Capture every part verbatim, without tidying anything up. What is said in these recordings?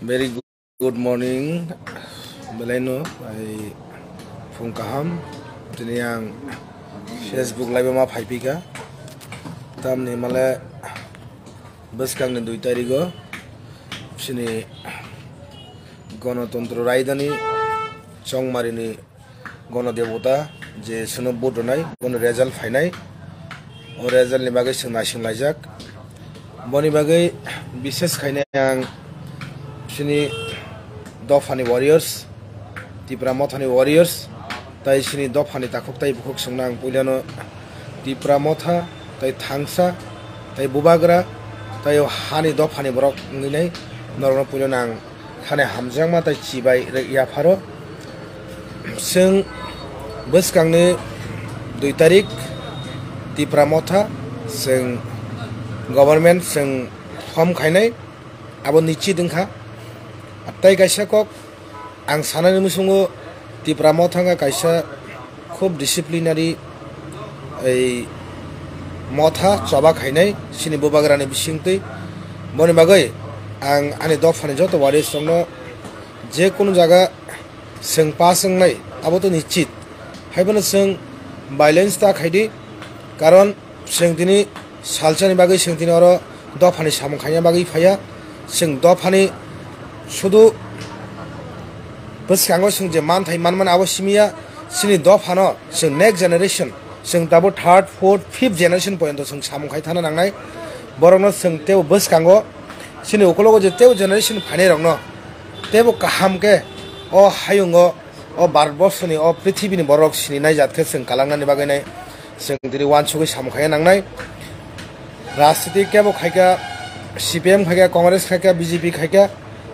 Very good morning, belaino, ai, phung kaham. Tini ang Facebook live ma phaipika. Tamni male bwskangni dui tarigo chini Ganatantro Rajdhani Chongmarini Ganadevata je chwngno vote rwnai, bono result phainai. O result ni bagwi chwng naising laijak. Boni bagwi bishes khainai ang chini dophani warriors, Tipra Mothani warriors, tai chini dophani takhuk tai bukhuk chwngno ang puilano Tipra Motha, tai Thangsa, tai Bubagra, tai o hani dophani borok wngwi nai norokno puilano ang khani hamjakma tai chibai rw yapharo. Chwng bwskangni dui tarik Tipra Motha chwng government chwng form khainai, abo nichit wngkha. Tai kaisa kok ang sanani musungo Tipra Motha wngkha kaisa khub disciplinary ei motha choba khainai chini bubagrani bisingtwi. Boni bagwi ang ani dophani joto warriors rokno je kunu jaga chwng pass wngnai abo to nichit. Haiphano chwng violence ta khaidi, karon chwng tini salsani bagwi chwng tini oro dophani samung khaina bagwi phaiya. Chwng dophani sudu bwskango chwng je manthai manmani abo simiya, chini dophano chwng next generation, chwng tabuk third, fourth, fifth generation porjonto chwng samung khai thana nangnai. Borokno chwng teibo bwskango chini ukologo je teibo generation phainairokno teibo kaham khe o hayungo, o Bharatborsoni, o prithibini borok sini naijat khe chwng kalangnani bagwi nai chwng tini uansugwi samung khai nangnai. Rajniti kebo khaikha, C P M khaikha, Congress khaikha, B J P khaikha,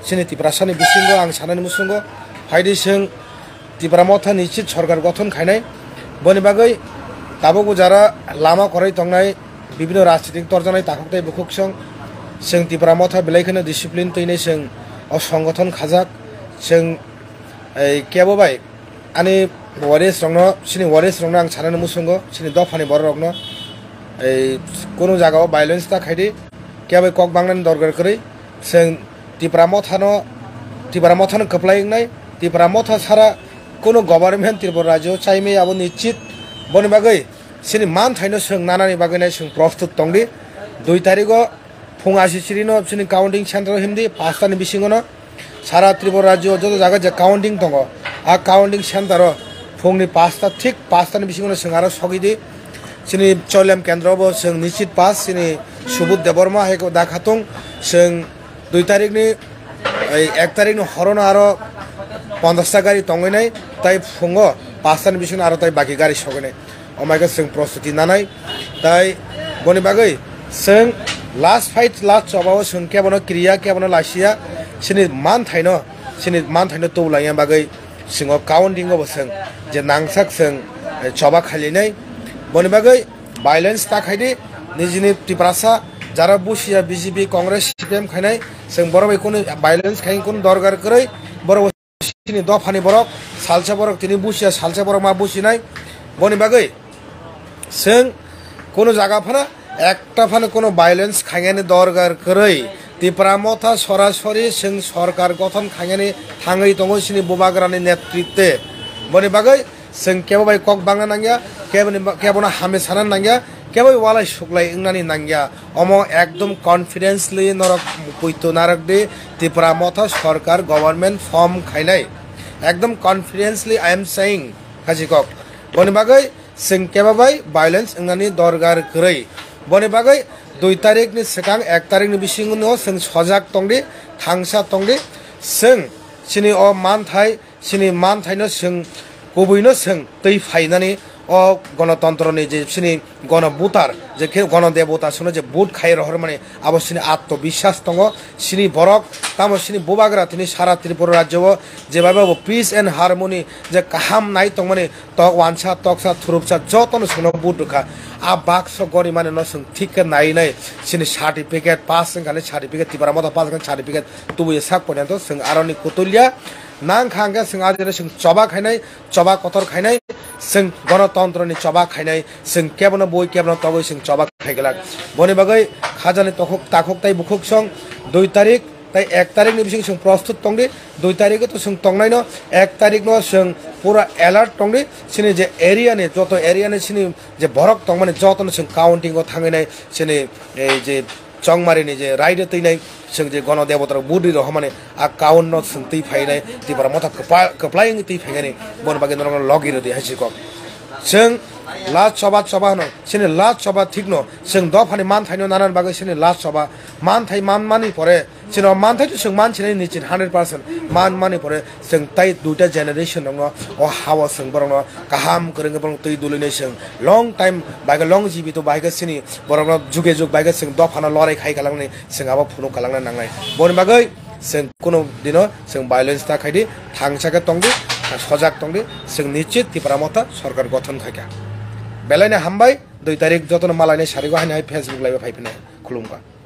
chini Tiprasani bisingo ang sanani musungo phaidi chwng Tipra Motha nichit sorkar gothon khainai. Boni bagwi tabukbo jara lama kwrwi tongnai bibino rajnitik torjaknai takhuk tei bukhuk song. Chwng Tipra Motha belai kheno discipline twinai chwng o songgothon khajak. Chwng ei kebo bai ani warriors rokno, chini warriors rokno ang sanani musungo, chini dophani borok rokno ei kunu jagao violence ta khaidi, kebo bai kok bangnani dorkar kwrwi. Chwng Tipra Mothano, Tipra Mothano kwplai wngnai, Tipra Motha sara kunu government Tripura rajyo chaimai abo nichit. Boni bagwi chini manthaino chwng nanani bagwi nai chwng prostut tongdi. Dui tarigo phung ashi chirino chini counting center o himdi, pastani bisingono sara Tripura rajyo joto jaga je counting tongo, a counting center o phungni pasta, thik pastani bisingono chwng aro sogidi. Chini Choilem kendro bo chwng nichit pass, chini Subudh Debbarma hai ko da khatung, chwng dui tarikni, ei, ek tarikni horono aro ponchasta gari tongwi nai, tai phungo pastani bisingo aro tai baki gari sogwi nai. Omaikhe chwng prostuti nanai. Tai boni bagwi chwng last fight, last chobao chwng kebono kiriya, kebono laisiya, chini manthaino, chini manthaino tubulangya bagwi chwng o counting o bo chwng je nangsak chwng, eh, choba khailinai. Boni bagwi violence ta khaidi, nijini Tiprasa jara busiya B J P, Congress, C P M khainai, chwng borok bai kunu violence khaini kunu dorkar kwrwi, borok chini dophani borok, salsa borok tini busiya, salsa borok ma businai. Boni bagwi chwng kunu jaga phano, ekta phano kunu violence khainani dorkar kwrwi. Tipra Motha sorasori chwng sorkar gothon khainani thangwi tongo chini bubagrani netritwe. Boni bagwi chwng kebo bai kok bangna nangya, keboni ba-, kebono hamya sana nangya, kebo bai walai suklai wngnani nangya. Omo ekdom confidently norok poito narwk di, Tipra Motha sorkar government form khainai. Ekdom confidently I am saying, khajikok. Boni bagwi chwng kebo bai violence wngnani dorkar kwrwi. Boni bagwi dui tarikni swkang ek tarikni bisingo chwng sojak tongdi, thangsa tongdi. Chwng chini o manthai, chini manthaino chwng kubuino chwng twi phainani o gonotontroni je chini gono voter, je khe gono debota chwngno je vote khai rohormani, abo chini atmobiswas tongo. Chini borok, tamo chini bubagra tini sara Tripura rajyo o jebabe bo peace and harmony je kaham nai tongmani, tok wansa, toksa, thurupsa jotono chwngno vote rwkha. A bakso gorimani no chwng thik khe nai nai chini certificate pass wngkha ni certificate, Tipra Motha pass wngkha ni certificate tubuya sak porjonto chwng aroni kutulia. Nang kha hwnkhe chwng a jora chwng choba khainai, choba kotor khainai, chwng gonotontroni choba khainai, chwng kebono bui kebono togwi chwng choba khaiglak. Boni bagwi khajani tokhuk, takhuk tai bukhuk song dui tarik Tai ek tarik ni bising chwng prostut tongdi, dui tarik to chwng tongnaino, ek tarik no chwng pura alert tongdi, chini je area ni, joto area ni chini je borok tongmani joto no chwng counting o thanginai, chini ei je Chongmari ni je raida twinai, chwng je gono debota rok budi rohormani a count no chwng twi phainai, Tipra Motha kwpa-, kwplai wngwi twi phainani, boni bagwi norok no logi rwdi hai si kok. Chwng last choba choba hwno, chini last choba thik no, chwng dophani manthai no nanani bagwi chini last choba, manthai manmani pore, chini o manthai to chwng mansinai nichit hundred percent, manmani pore chwng tai duita generation rokno o hao chwng borokno kaham kwrwngwi borok twi dulwinai chwng long time bai khe long jibi to bai khe chini borokno juge jug bai khe chwng dophano lorai khai kalangnai chwng abo phunuk kalangna nangnai. Boni bagwi chwng kuno dino chwng violence ta khaidi, thangsa khe tongdi, sojak tongdi, chwng nichit Tipra Motha sorkar gothon khaikha. Belaino hambai, dui tarik jotono malainai sarigo haino hai Facebook live phai phinai. Khulumkha.